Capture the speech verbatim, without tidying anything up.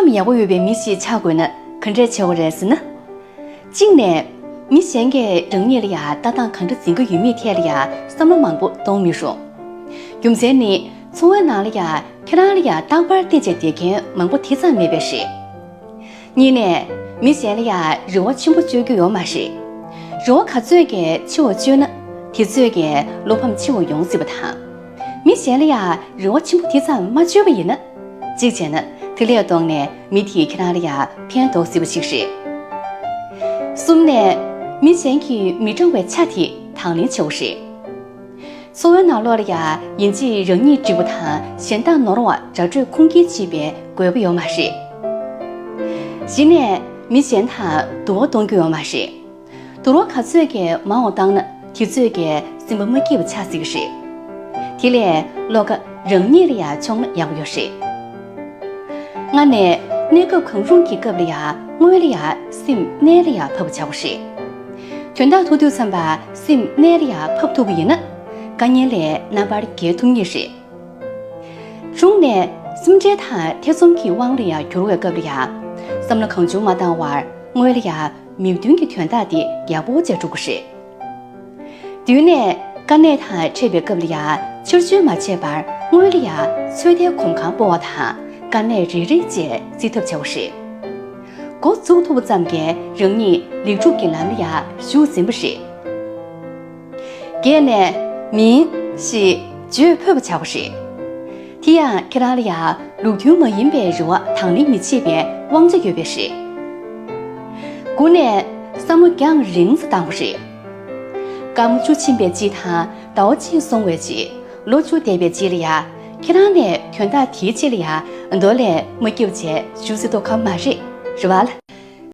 ཡག་པོ་ཡོད་པའི་མི་ཞིག་ཆགས་དགོས་ན་ག་འདྲས་བྱེད་དགོས་རེད་ཟེར་ན། གཅིག་ནས། མི་གཞན་གྱིས་རང་ཉིད་ལ་ཡང་ལྟ་སྟངས་གང་འདྲ་འཛིན་གྱི་ཡོད་མེད་ཐད་ལ་ཡང་བསམ་བློ་མང་པོ་གཏོང་མི་རུང་། རྒྱུ་མཚན་ནི། འཚོ་བའི་ནང་ལ་ཡང་ཁྱེད་རང་ལ་ཡང་རྟག་པར་བལྟས་བྱས་བསྡད་མཁན་མང་པོ་དེ་ཙམ་མེད་པས་རེད། གཉིས་ནས། མི་གཞན་ལ་ཡང་རེ་བ་ཆེན་པོ་བཅོལ་རྒྱུ་ཡོད་མ་རེད། རེ་བ་ག་ཚོད་ཀྱིས་ཆེ་བ་བཅོལ་ན། དེ་ཚོད་ཀྱིས་བློ་ཕམ་ཆེ་བ་ཡོང་སྲིད་པ་དང་། མི་གཞན་ལ་ཡང་རེ་བ་ཆེན་པོ་དེ་ཙམ་མ་བཅོལ་བ་ཡིན་ན། གཅིག་བྱས་ན་དེ་ལས་ལྡོག་ནས་མི་དེས་ཁྱེད་རང་ལ་ཡང་ཕན་ཐོགས་སྲིད་པ་ཞིག་རེད། གསུམ་ནས། མི་གཞན་གྱིས་མི་སྤྲང་བའི་ཆ་དེ་དང་ལེན་བྱེད་དགོས་རེད། འཚོ་བའི་ནང་ལོགས་ལ་ཡང་ཡིན་གཅིག་རང་ཉིད་འགྲིག་པ་དང་གཞན་དག་ནོར་བ་དགྲ་གྲོགས་ཁུངས་སྐྱེལ་བྱེད་པའི་དགོས་པ་ཡོད་མ་རེད། བཞི་ནས། མི་གཞན་དང་དུ་བ་གཏོང་རྒྱུ་ཡོད་མ་རེད། དུ་བ་ག་ཚོད་ཀྱིས་མང་བ་བཏང་ན་དེ་ཚོད་ཀྱིས་སེམས་པ་མ་སྐྱིད་པ་ཆགས་སྲིད་ཀྱི་རེད། དེ་ལས་བློ་ཁ་རང་ཉིད་ལ་ཡང་ཕྱོགས་ན་ཡག་པོ་ཡོད་རེད། ལྔ་ནས། གནས་སྐབས་གང་རུང་གི་སྐབས་ལ་ཡང་དངུལ་ལ་ཡང་སེམས་གནས་ལ་ཡང་ཕབ་པ་བྱ་དགོས་རེད། དོན་དག་ཐུག་དུས་ཙམ་པ་སེམས་གནས་ལ་ཡང་ཕབ་ཐུབ་པ་ཡིན་ན། དཀའ་ངལ་ལས་རྣམ་པར་རྒྱལ་ཐུབ་ངེས་རེད། བཅུ་ནས། སེམས་ཁྲལ་དང་ཐེ་ཚོམ་གྱི་དབང་ལ་ཡང་གྱུར་བའི་སྐབས་ལ་ཡང་། བསམ་བློ་གང་བྱུང་མ་བཏང་བར་དངུལ་ལ་ཡང་མིག་མདུན་གྱི་དོན་དག་དེ་ཡག་པོ་བྱས་འགྲོ་དགོས་རེད། བདུན་ནས། དཀའ་གནད་དང་འཕྲད་པའི་སྐབས་ལ་ཡང་ཕྱིར་བཅོས་མ་བྱས་པར་དངུལ་ལ་ཡང་ཚོད་ལྟའི་གོམ་གང་སྤོ་བ་དང་དཀའ་གནད་རེ་རེ་བཅས་སེལ་ཐབས་བྱ་དགོས་རེད། འགོ་བཙུགས་ཐུབ་པ་ཙམ་གྱིས་རང་ཉིད་ལེགས་གྲུབ་ཀྱི་ལམ་ལ་ཡང་ཞུགས་ཟིན་པ་རེད། བརྒྱད་ནས། མིན། ཞེས་བརྗོད་ཕོད་པ་བྱ་དགོས་རེད། དེ་ཡང་ཁྱེད་རང་ལ་ཡང་ལུགས་མཐུན་མ་ཡིན་པའི་རེ་བ་དང་ལེན་མི་བྱེད་པའི་དབང་ཆ་ཡོད་པས་རེད། དགུ་ནས། བསམ་བློ་རྒྱང་རིང་ཙམ་བཏང་དགོས་རེད། སྐར་མ་བཅུ་ཕྱིན་པའི་རྗེས་དང་ཟླ་བ་གཅིག་སོང་བའི་རྗེས། ལོ་བཅུ་འདས་པའི་རྗེས་ལ་ཡང་ཁྱེད་རང་ནས་དོན་དག་དེའི་རྗེས་ལ་ཡང་རྡོ་ལས་མ་སྐྱིད་པ་བྱས་ཞུ་སྲིད་མདོག་ཁ་པོ་མ་རེད། རེད་བ།